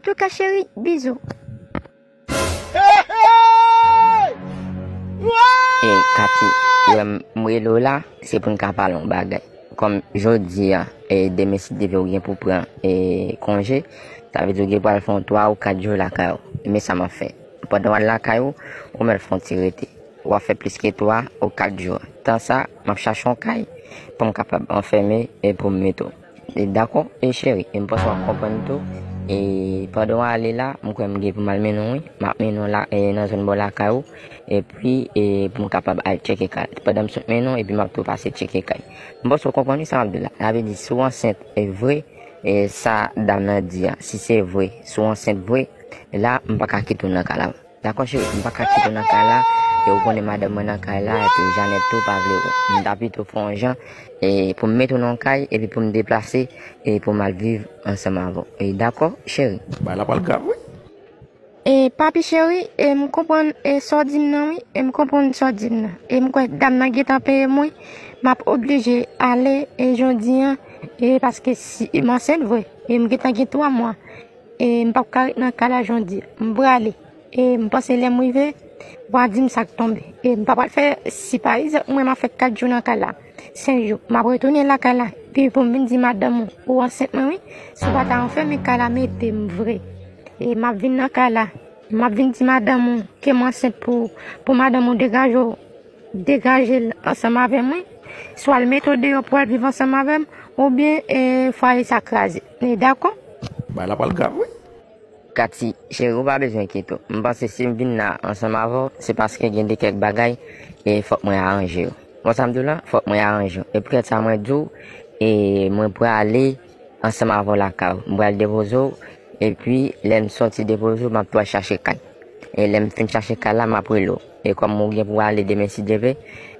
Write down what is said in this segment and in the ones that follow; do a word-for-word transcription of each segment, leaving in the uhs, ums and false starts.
Antouka cheri, bizou. E Kati, ou wè m rele w la, se pou n ka pale yon bagay. Kòm jodi a, e demen si Dye vle ou gen pou pran e konje, sa vle di ou gen pral fè yon twa ou kat jou lakay ou. Men sa m ap fè. Pandan w al lakay ou, ou mèt fè yon ti rete. W ap fè plis ke twa ou kat jou. Tan sa, m ap chache yon kay pou m kapab anfème e pou m mete w. E dakò, e cheri, e m panse w ap konprann tou. E pandan w ale la, m kwè m gen pou m al mennen w, wi. M ap mennen w la, e nan zòn bò lakay ou. Epi, e pou m kapab al tcheke kay. Pandan m sot mennen w, epi m ap tou pase tcheke kay. M panse w konprann, wi, sa m ap di w la. Sa vle di, si w ansent, e vre, e sa dam nan di a, si se vre, si w ansent vre, la, m pa ka kite w nan kay la. Dakò, cheri, m pa ka kite w nan kay la, e ou konnen madanm mwen nan kay la, epi Janèt tou pa vle wè w. M ta pito fè yon jan, e pou m mete w nan yon kay, epi pou m deplase, e pou m al viv ansanm avè w. E dakò, cheri? Bagay la pral grav, wi. E papi cheri, e m konprann, e sa w di m nan, wi, e m konprann sa w di m nan. E m kwè dam nan gentan peye m, wi. M ap oblije ale, e jodi a, e paske si m ansent vre, e m gentan gen twa mwa. E m p ap ka ret nan kay la jan w di. M prale. E m panse lè m rive, w a di m sa k tonbe. E m pa pral fè, si pa egzanp, mwen m ap fè kat jou nan kay la, senk jou, m ap retounen lakay la. Epi pou m vin di madanm ou, ou ansent mwen wi, si w pa ta anfème kay la mete m vre. E m ap vin nan kay la, m ap vin di madanm ou ke m ansent pou, pou madanm ou degaje w degaje l ansanm avè mwen, swa l mete w deyò pou w al viv ansanm avè m, oubyen e fwaye sa kraze. E dakò? Bagay la pral grav, wi. Kati, cheri, ou pa bezwen enkyete w. M panse si m vin la ansanm avè w, se paske gen de kèk bagay e fòk mwen aranje yo. Wè sa m di w la? Fòk mwen aranje yo. E poutèt sa mwen di w, e mwen prale ansanm avè w lakay ou. M pral depoze w, epi lè m sòti depoze w, m ap tou al chache kay. E lè m fin chache kay la, m ap rele w. E kòm ou gen pou w ale demen si Dye vle,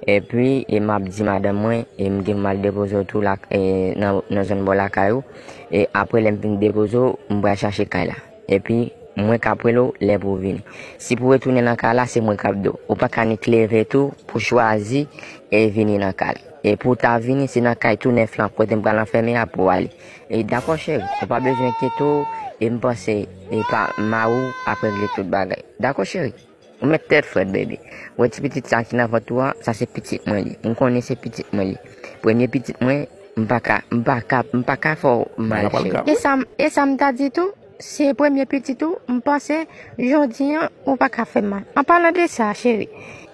epi e m ap di madanm mwen, e m gen pou m al depoze w tou la, e nan, nan zòn bò lakay ou. E apre lè m fin depoze w, m pral chache kay la. Epi mwen k ap rele w lè pou w vini. Si pou w retounen nan kay la, se mwen k ap di w. Ou pa ka nik leve tou pou chwazi e vini nan kay la. E pou w ta vini, se nan kay tou nèf lan, kote m pral anfème a pou w ale. E dakò, cheri, ou pa bezwen enkyete w, e m panse, e pa mari w ap regle tout bagay. Dakò, cheri? Ou met tèt frèt, baby. Ou wè ti pitit sa ki nan vant ou a, sa se pitit mwen li. M konnen se pitit mwen li. Premye pitit mwen, m pa ka, m pa ka, m pa ka fè w mal, cheri. E sa m, e sa m ta di tou, se premye pitit ou, m panse, jodi an, ou pa ka fè m mal. An palan de sa, cheri,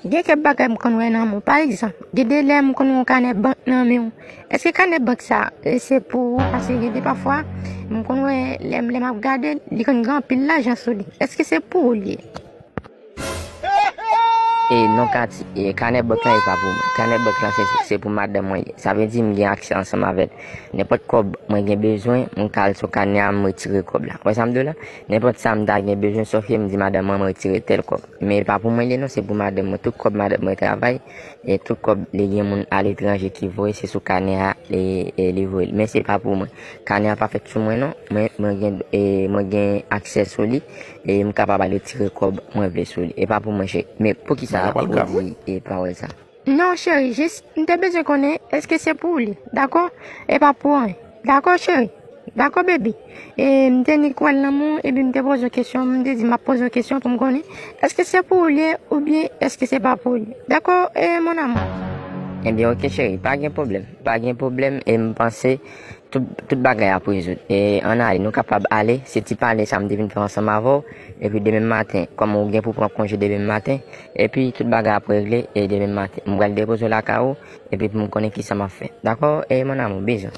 gen kèk bagay m konn wè nan men w. Pa egzanp, gen de lè m konn wè yon kanè bank nan men w. Èske kanè bank sa, e, se pou ou? Paske gen de pafwa, m konn wè lè m, lè m ap gade l, li konn gen anpil lajan sou li. Èske se pou ou li ye? E non, Kati, e kanè bank lan e pa pou mwen. Kanè bank lan se, se pou madanm mwen li ye. Sa vle di m gen aksè ansanm avè l. Nenpòt kòb mwen gen bezwen, m ka al sou kanè a, m retire kòb la. Wè sa m di w la? Nenpòt sa m ta gen bezwen, sòf ke m di madanm mwen m retire tèl kòb. Men e pa pou mwen li ye non, se pou madanm mwen. Tout kòb madanm mwen travay, e tout kòb li gen moun aletranje ki voye, se sou kanè a li, e, li voye l. Men se pa pou mwen. Kanè a pa fèt sou mwen non. Mwen, mwen gen, e, mwen gen aksè sou li. E m kapab al retire kòb mwen vle sou li. E pa pou mwen, cheri. Men poukisa ou di e pawòl sa? Non, cheri, jis, m te bezwen konnen, èske se pou ou li? Dakò? E pa pou anyen. Dakò, cheri? Dakò, baby? E m te nik wè l nan men w, epi m te poze w kesyon, m te di m ap poze w kesyon pou m konnen, èske se pou ou li ye, oubyen èske se pa pou ou li ye? Dakò, e mon amour? Ebyen, oke, cheri, pa gen pwoblèm. Pa gen pwoblèm, e m panse tout, tout bagay ap rezoud. E ann ale, nou kapab ale. Se ti pale sa m te vin fè ansanm avè w. Epi demen maten, kòm ou gen pou pran konje demen maten, epi tout bagay ap regle, e demen maten, m pral depoze w lakay ou, epi pou m konnen kisa m ap fè. Dakò, e mon amour, bizou.